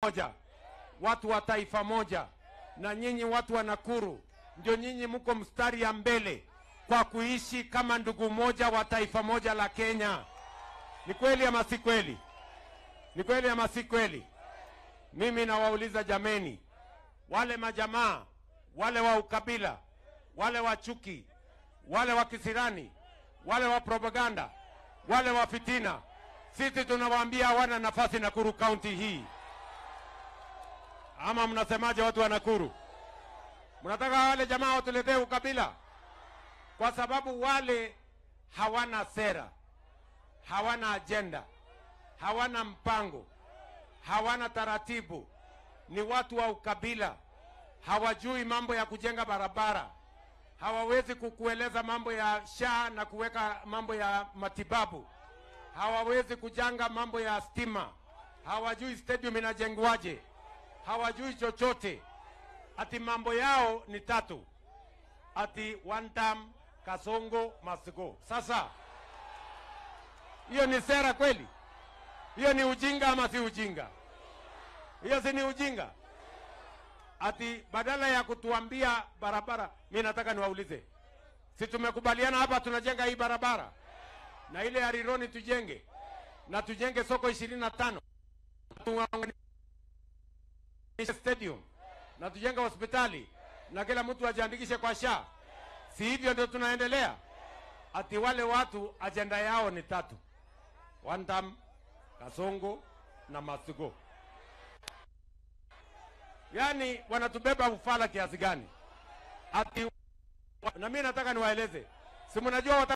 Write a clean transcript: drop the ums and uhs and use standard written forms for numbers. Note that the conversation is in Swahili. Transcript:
Moja, watu wa taifa moja, na nyinyi watu wa Nakuru ndio nyinyi mko mstari ya mbele kwa kuishi kama ndugu moja wa taifa moja la Kenya. Ni kweli ama si kweli? Ni kweli ama si kweli? Mimi nawauliza jameni, wale majamaa, wale wa ukabila, wale wa chuki, wale wa kisirani, wale wa propaganda, wale wa fitina, sisi tunawaambia hawana nafasi Nakuru County hii. Ama mnasemaje watu wa Nakuru? Mnataka wale jamaa watuletee ukabila? Kwa sababu wale hawana sera, hawana ajenda, hawana mpango, hawana taratibu, ni watu wa ukabila, hawajui mambo ya kujenga barabara, hawawezi kukueleza mambo ya SHA na kuweka mambo ya matibabu, hawawezi kujanga mambo ya stima, hawajui stadium inajengwaje, hawajui chochote. Ati mambo yao ni tatu, ati one term, Kasongo must go. Sasa hiyo ni sera kweli? Hiyo ni ujinga ama si ujinga? Hiyo si ni ujinga? Ati badala ya kutuambia barabara, mi nataka niwaulize, si tumekubaliana hapa tunajenga hii barabara na ile ya Rironi tujenge na tujenge soko 25, tuunganishe stadium na tujenge hospitali na kila mtu ajiandikishe kwa SHA. Si hivyo ndio tunaendelea? Ati wale watu ajenda yao ni tatu: one term, Kasongo na must go. Yaani wanatubeba ufala kiasi gani? Ati na mimi nataka niwaeleze, si mnajua